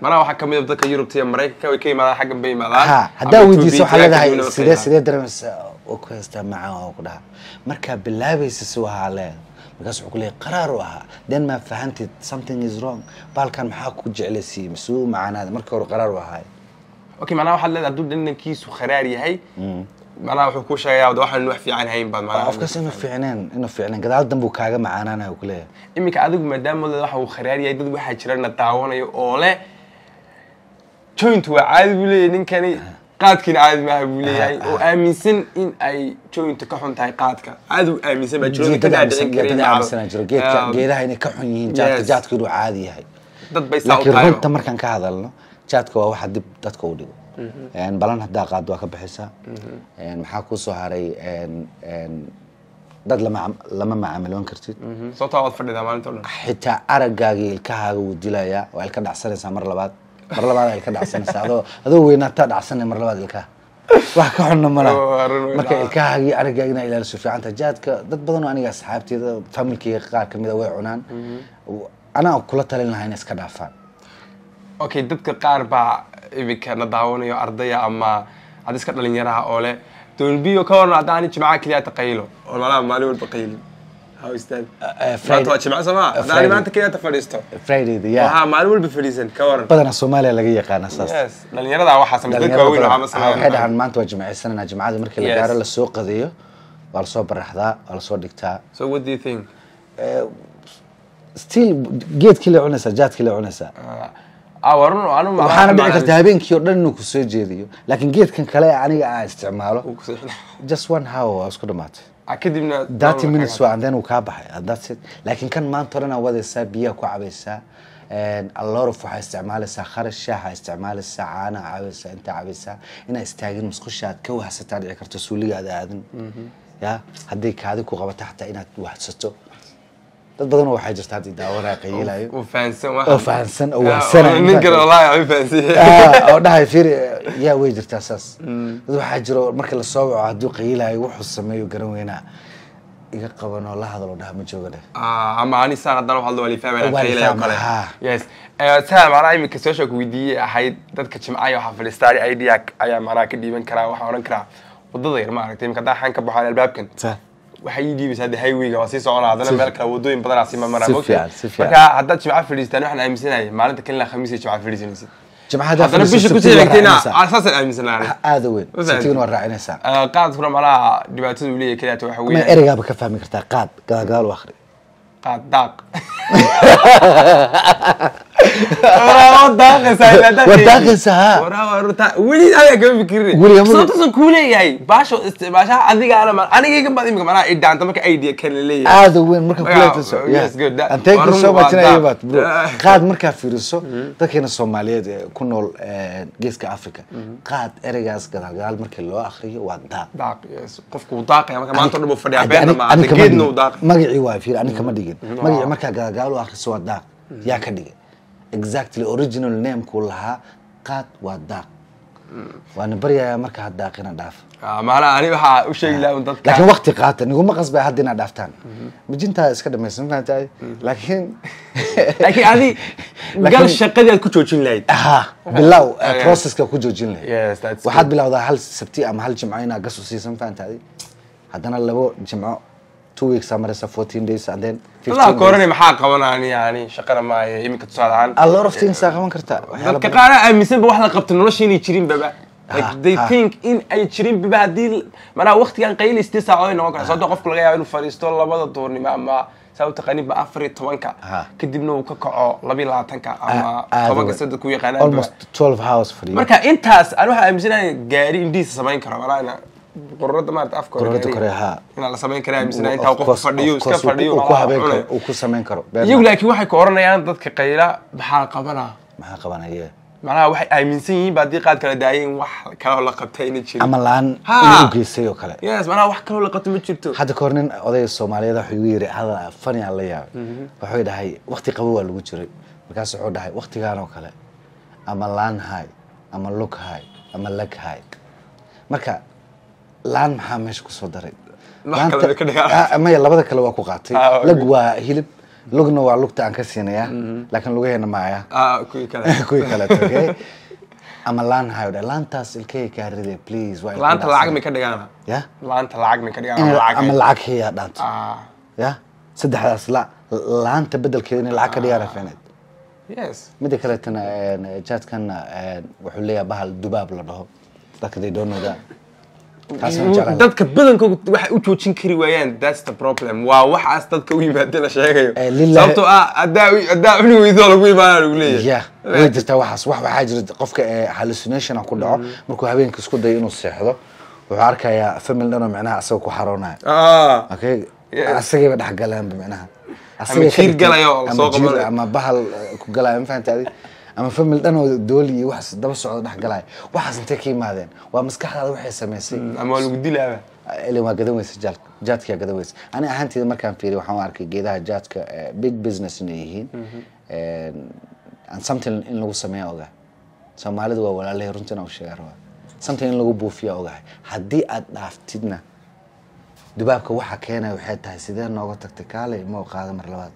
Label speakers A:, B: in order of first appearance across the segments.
A: Malaha waxaa kamid ah dadka Yurubta iyo Maraykanka way ka yimaadaan, xaggan bay yimaadaan.
B: Ha, haddaa
A: Ama
B: weydiiso waxaa
A: Ethiopia,
B: leedahay
A: kadibna way
B: sidee
A: qaylaan.
B: Sidee dareemaysaa oo ku haystaa macaan oo ku dhaha markaa bilaabaysa si ahaa leedahay, markaas wuxuu ku leeyahay qaraar u ahaa. Then ma fahantid something is wrong. Baalkan maxaa ku jeclaysiiyey misuu macaanaada marka hore qaraar u ahaay?
A: Okay, macnaha waxaad leedahay hadduu dhadhankiisu kharaar yahay, macnaha wuxuu kuu sheegayaa waxaan wax fiican hayn baad macnaha.
B: Qofkaas inuu fiicneen gadaal danbuu kaaga macaanaanaya uu ku leeyahay.
A: Iminka adigu maadaama leedahay waxa uu kharaar yahay, dad waxaa jira na daawanayo oo leh joint waa caadi buu leeyahay ninkani, qaadkiina caadi maaha buu leeyahay, oo aaminsan in ay joint ka xun tahay qaadka. Caadi u aaminsan baa jiro, ka
B: dad
A: dhaadhicin
B: aaminsan
A: karin.
B: Dad aaminsanaa jiro geedka geedaha inay ka xun yihiin jaadka, jaadka inuu caadi yahay.
A: Dad bay saa u
B: Laakiin
A: tahay.
B: runta markaan ka hadalno, jaadka waa waxa dib dadka u dhigo. Balan haddaa qaado waa ka baxaysaa. Maxaa kuu soo haray? Dad lama macaamiloon kartid.
A: Sababtaa waad fadhidaa maalinta o dhan.
B: Xitaa araggaaga iyo ilkahaaga wuu dilayaa. Waa ilka dhacsanaysaa mar labaad, mar labaad ilka dhacsanaysaa adoo weynaataa dhacsanay mar labaad ilkaha, wax ka xunna ma laha.
A: Oo, run wey.
B: Marka
A: dhacdaa.
B: Ilkahaaga iyo araggaaga inaa ilaaliso fiicanta. Jaadka dad badan oo aniga asxaabteeda, familkeyga qaar kamid a way cunaan. Anaa kula talin lahaa inay iska dhaafaan.
A: Okay, dadka qaar baa iminka na daawanayo, ardaya ama ad iska dhalinyaraha oo leh doonbiyo ka waran haddaan jimcaha keliya ta qaylo oo malaha maalin walba qaylin. How is that? Maanta waa jimco soo maa? Haddaan
B: Friday.
A: maanta keliya ta fadhiisto.
B: Fridayda ya.
A: Waxaa maalin walba fadhiisan ka waran?
B: Badanaa Soomaaliya laga yaqaana saas.
A: Yes, dhalinyarada waxaa samay, dadka waaweyn waxaa ma
B: Waxay dhahaan
A: sameeyaan.
B: maanta waa jimcaysanana, jimcada markii la gaaro lasoo qadeeyo, waa lasoo baraxdaa, waa lasoo dhigtaa.
A: So what do you think?
B: Still geedkii la cunaysaa, jaadkii la cunaysaa.
A: Ah, warun anu
B: Waxaana dhici karta habeenkii oo dhan inuu kusoo jeediyo, laakiin geedkan kale aniga aan isticmaalo just one hour waa isku dhamaatay.
A: Kadibna
B: 30 minutes waa and then uu kaa baxay and that's it. Laakiin kan maanta o dhan aa wadaysaa, biyaha ku cabaysaa, a lot of waxaa isticmaalaysaa kharash, shaaxa isticmaalaysaa, caanaha cabaysaa, intaa cabaysaa, inaa istaagin musqusha aad ka wahsataa dhici karto, suuliga aad aadin ya, hadday kaadi ku qabato xataa inaad wahsato. Dad badan oo waxaa jirta haddii daawanaya qayilayo
A: oo fahansan.
B: Oo fahansan oo wahsanaya.
A: Ninkan wallahi waa fahansan.
B: Ah, oo dhahay fiiri yaa, way jirtaa saas. Dad waxaa jiro marka lasoo waco hadduu qayilayo wuxuu sameeyo garan weynaa, iga qaban oo la hadalo, dhaha ma jooga dheh.
A: Ah, ama ani saan haddana waxaa waa lifahmay
B: Waa
A: qaylayo
B: lifahmay,
A: kale.
B: ha.
A: Yes. Saa macnaha iminka su-aasha ku weydiiyey ahayd dadka jimcaha waxaa fadhiistaa idea ayaa macnaha ka dhiiban karaa. Waxaan odhan karaa wadada yar ma aragtay iminka haddaan xan ka baxo albaabkan, waxay ii dhiibaysaa hadda highwayga, waa sii soconaa haddana meel kale, wadooyin badanaa sii marmaraa.
B: Si
A: Maogtahay?
B: fiican, si fiican.
A: Marka haddaad jimca fadhiistaan, waxaan aaminsanahay maalinta kalena Khamiis iyo jimca fadhiisanaysid.
B: Jimcaha haddaad
A: Haddana
B: fadhiiso,
A: bisha kusii
B: Sabtiga waa
A: xigtayna
B: raacinaysaa.
A: Saasaan aaminsanahay.
B: Aada weyn.
A: Ma fahamtay?
B: Sabtigana waa raacinaysaa.
A: Qaadkuna macnaha dhibaatada uu leeyahay keliya waxa
B: Ma
A: weeyaan
B: ereygaaba ka fahmi kartaa, qaad gadaal u akhri.
A: Qaad daaq. Waraa, waa daaqaysaa ilaa
B: Waa daaqaysaa, ha.
A: Waraa, waa runta. Weli adiga kama fikirin. Sababtaasan kuu leeyahay baasho isticmaashaha adigaana aniga iga bad imika macnaha i dhaanta marka idea kan la leeyahay.
B: Aada weyn marka kuleetaso.
A: Yes, good.
B: And thank you
A: waa
B: so
A: run,
B: much.
A: waa
B: Inaa
A: daaq.
B: imaad bro. Qaad markaa fiiriso, dadkeena Soomaaliyeed ee ku nool geeska Africa, qaad ereygaas gadaal gadaal markii loo akhriyo waa daaq.
A: Daaq, yes. Qofku wuu daaqaya marka maanta o dhan buu fadhiyaa.
B: Hadda
A: Beerna ma
B: ani kama
A: geedna
B: dhigin.
A: wuu daaqay.
B: Magacii waa fiir, ani kama dhigin magacii. Markaa gadaal gadaal u akhriso waa daaq. Yaa ka dhigay? Exactly original name-kuu lahaa qaad waa daaq. Waana baryayaa marka ha daaqina, dhaaf.
A: Ah, macnaha ani waxaa u sheegi lahaa un dadka.
B: Laakiin waqti qaata, niguma qasbay hadda inaad dhaaftaan, mijintaa iska dhamaysan, ma fahantahay? Laakiin
A: Laakiin adi gal shaqadii aad ku joojin lahayd.
B: Ha, bilow processka ku joojin lahayd.
A: Yes, that's
B: Waxaad
A: good.
B: bilowdaa hal Sabti ama hal Jimco inaad gas u siisan, fahantahay? Haddana labo Jimco, 2 weeks aa maraysa, 14 days and then 15
A: Allah
B: days.
A: Kooranay maxaa qabanaan yani shaqana maayo iminka tusaale ahaan.
B: A lot of things aa qaban kartaa, waxyaalo
A: Dadka
B: badan.
A: qaar aaminsan ba wax la qabto nolosha inay jirin baba. Like they think in ay jirin baba haddii manaa waqtigan qayli 8 saacadood ay noqon kartaa, sababtoo qofku laga yaabo inuu fadhiisto labada duurnimo ama saa u taqaanin ba 14-ka, kadibna uu ka kaco 22-ka ama
B: Aad
A: 10-ka
B: weyn.
A: sida ku yaqaanaan.
B: Almost 12 hours fadhiyo.
A: Marka intaas ani waxaa aaminsanahay gaari indhihiisa samayn karo, manaa ina qororada maarata afka hore
B: Qororada
A: gaariga.
B: kore, ha.
A: Inaa la samayn karaa aaminsanahay intaa qofku fadhiyo,
B: Of
A: iska
B: course,
A: fadhiyo,
B: uu ku
A: macnaha
B: habeen karo,
A: cunayo.
B: uu ku samayn karo.
A: Iyagu laakiin waxay ku oranayaan dadka qayla maxaa qabanaa?
B: Maxaa qabanaya?
A: Macnaha waxay aaminsan yihiin ba haddii qaad kala daayay in wax kaloo la qabtay inay jirin.
B: Ama laan inuu u geystay oo kale.
A: Yes, macnaha wax kaloo la qabto ma jirto.
B: Hadda kahor nin odayga Soomaaliyeed wuxuu igu yiri hadal fani aan la yaabay. Wuxuu dhahay waqti qabo waa lagu jiray, markaas wuxuu dhahay waqtigaan oo kale ama laan hay ama lug hay ama lag hay. Marka laan maxaa meesha kusoo daray?
A: Wax kale way ka dhigaan.
B: Ah, maya, labada kale waa ku qaatay.
A: Ah, okay.
B: Lag waa hilib, Lugna waa lugta aan ka siinaya, laakiin lugaheena maaya.
A: Ah, kuwii kale.
B: Kuwii kaleeto, okay, ama laan hayo dhe, laantaas ilkahey kaa ride, please, waa ilka
A: Laanta
B: dhacsan.
A: Lacag may ka dhigaan?
B: Ya.
A: Laanta lacag may ka dhigaan?
B: Ama
A: ama lacag
B: lacag hiyaa dhaanto. Ya, saddexdaas la laanta bedelkeeda inay lacag ka dhigaan fiicneed. Mida kaleetana, jaadkan wuxuu leeyahay bahal dubaab la dhaho. Dadka, they don't know that. Taasna jeclaan.
A: Dadka badankoodu waxay u joojin kari waayaan, that's the problem, waa waxaas dadka u yimaada la sheegayo. Sababtoo ah haddaa cuni weydo, lagu imaana, lagu leeyahay.
B: Ya, way jirtaa waxaas. Wax waxaa jira qofka hallucination ku dhaco. Markuu habeenka isku dayo inuu seexdo, wuxuu arkayaa family dhan oo micnaha asaga ku xaroonaya. Okay. Asagayba dhex galeenba micnaha. Asagay ka
A: jiir
B: dhigtay-
A: galayo oo
B: ama
A: soo
B: jiir
A: qabanayo.
B: Ama bahal ku galaayo, ma fahantay adi? Ama family dhan oo dooli iyo waxaas daba socdo dhex galaayo. Waxaas intay ka yimaadeen? Waa maskaxdaada waxay samaysay.
A: Ama waa lagu dilaaba.
B: Ilin waa gadan weysa jaadka, jaadkaa gadan weysa. Ani ahaanteyda markaan fiiriyo, waxaan u arkay geedaha jaadka big business inay yihiin and something in lagu sameeya ogahay. Soomaalidu waa walaalahay, runtii inaan u sheegaa rabaa. Something in lagu buufiya ogahay. Haddii aad dhaaftidna, dubaabka waxa keenaya waxay tahay sidee nooga tagtay, kaalay ma qaada mar labaad.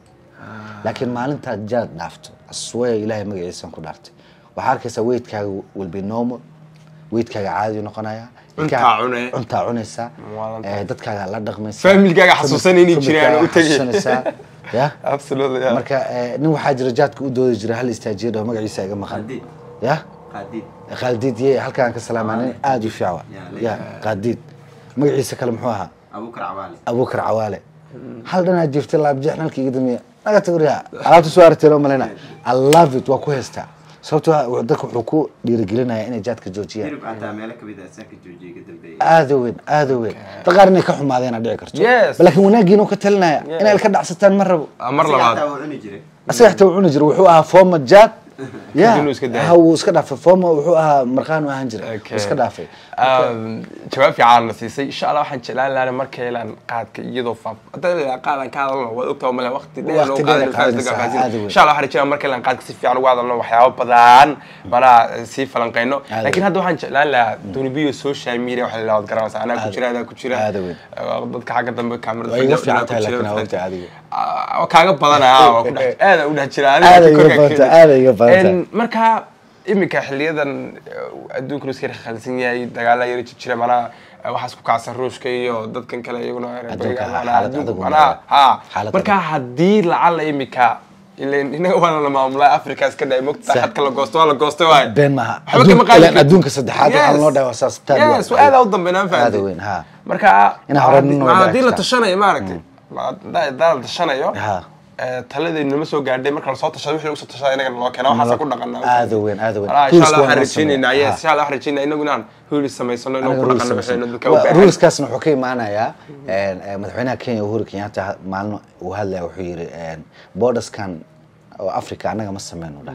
B: Laakiin maalintaad jaad dhaafto, aswaya Ilaahay magaciisan ku dhaartay, waxaa arkaysaa weightkaaga will be normal, weightkaaga caadi noqonaya.
A: Cuntaa cunee.
B: Cuntaa cunaysaa.
A: Waalan.
B: Dadkaaga la dhaqmaysaa.
A: Familkaaga xasuusan inay jiraan oo u tegay.
B: Xasuusanaysaa ya.
A: Absolutely, yeah.
B: Marka nin waxaa jira jaadka u doodi jira, hal istaajiye dhaho, magaciisa iga maqan.
C: Qaadiid.
B: Ya.
C: Qaadiid.
B: Qaadiid ye, halkaan ka salaamaa, nin aada u fiican wa.
C: Ya,
B: ya, Qaadiid. Magaciisa kale muxuu ahaa?
C: Abuukar Cawaale.
B: Abuukar Cawaale. Hal dhanaa jiftay, laabjeex nalka iga dambeeya, naga tagriya alaabta soo aragtay, loo malayna. I love it, waa ku haystaa, sababtoo ah dadka wuxuu ku dhiirigelinayaa inay jaadka joojiyaan.
C: Yurub xataa meelo kamid ah asaa ka joojiyay, ka dambeeyay.
B: Aada weyn, aada weyn. Dad qaar inay ka xumaadeen dhici karto. Laakiin wanaagiina ka talinaya inay ilka dhacsataan ma rabo.
A: Ah, mar
C: Asiga
A: labaad.
C: xataa wuu cuni jiray.
B: Asaga xitaa wuu cuni jiray, wuxuu ahaa former jaad ya.
A: Kadibna wuu iska daayay.
B: Ha, wuu iska dhaafay. Former wuxuu ahaa, marqaan u ahaan jiray. Wuu iska dhaafay.
A: Jawaab fiican na siisay. Insha Allah waxaan jeclaan lahaa marka helaan qaadka iyadoo faaf haddaan ilaa qaadaan ka hadalno, waad ogtahay, male waqti dheer
B: Waqti
A: loo
B: dheer
A: qaadan.
B: Qaadanaysaa, aad u weyn.
A: Insha Allah waxaan rajeynayaa marka helaan qaadka si fiican uga hadalno, waxyaabo badan manaa sii falanqeyno.
B: Aad u
A: Laakiin
B: weyn.
A: hadda waxaan jeclaan lahaa dunibiyo social media waxa la yidhahdo, garanaysaa, anaa ku jira, adaa ku jira.
B: Aad u weyn.
A: Dadka xagga dambe kaamirada
B: Waa iga
A: fadhiya,
B: fiican
A: anaa ku
B: tahay,
A: jira,
B: laakiin waa ogtahay adiga.
A: Ah, waa kaaga badanaa, waa ku dhex aad u dhex jira.
B: Aad ay iga badan tahay, aad ay iga badan tahay.
A: Marka iminka xiliyadan adduunkuna iska yar khalsan yahay, dagaala yar jira, manaa waxaas ku kacsan Ruushka iyo dadkan kale iyaguna reer
B: Adduunka
A: bariga, manaa
B: xaalad
A: adduunka-
B: adag uu
A: manaa
B: maraa.
A: ha.
B: Xaalad
A: Marka haddii lacala iminka, ileen inaga waana la maamulaa, Africa iska dhaay mogta, xadka la goosto waa la goostay waay.
B: Been maaha.
A: Waxba kama qaadi
B: Ilaan
A: kartid.
B: adduunka saddexaad waxaa loo dhahay waa saas, third world.
A: Yes, waa aad u dambeynaan.
B: Aad
A: Fahamtay?
B: u weyn, ha.
A: Marka
B: Inaa hore nin
A: haddii la
B: wada
A: tashanayo, maaragtay, haddaa la tashanayo, taladeenu nama soo gaadhay. Marka lasoo tashado, wixii lagu soo tashada inagana loo keena, waxaasa ku dhaqanaa.
B: Aad u weyn, aad u weyn.
A: Insha
B: Rules
A: Allah
B: waa
A: waxaan
B: noo
A: rajeynaynaa
B: sameeyaa.
A: Yes, insha Allah waxaan rajeynaa inagu inaan rules samaysano, inaan ku
B: Anaga rules
A: dhaqanno waxaynu
B: samaysan.
A: dadka u baahan.
B: Ruleskaasna wuxuu ka imaanayaa madaxweynaha Kenya Uhuru Kenyatta. Maalin uu hadlaya wuxuu yidhi, borderskan oo Africa annaga ma sameyno dhah,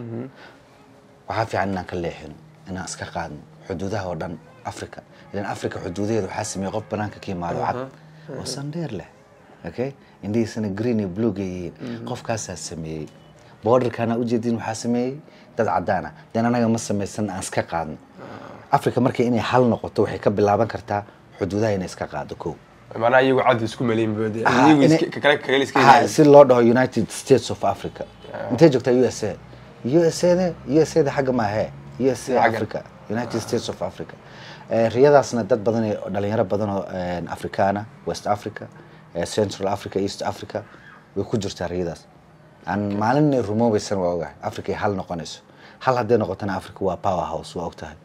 B: waxaa fiican inaan ka leexino, inaan iska qaadno xuduudaha oo dhan Africa. Ilan Africa xuduudaheeda waxaa sameeyey qof banaanka ka yimaado, cad oo sandheer leh, okay, indhihiisana green iyo blue yihiin. Qofkaasaa sameeyey borderkana ujeedin, waxaa sameeyey dad cadaan ah. Den anaga ma samaysan, aan iska qaadno. Africa marka inay hal noqoto waxay ka bilaaban kartaa xuduudaha inay iska qaado kow.
A: Macnaha iyagu cad isku maleyn boode, iyagu ka kale iska
B: Ha, si loo dhaho United States of Africa. Intee joogtaa USA? USA de USA de xagga maahe, USA.
A: Xagga.
B: Africa, United States of Africa. Riyadaasna dad badan oo dhalinyaro badan oo Afrikaana, West Africa, Central Africa, East Africa, way ku jirtaa riyadaas. Aan maalin inay rumoobaysan waa ogahay. Africa ay hal noqonayso. Hal hadday noqotona, Africa waa power house, waa ogtahay.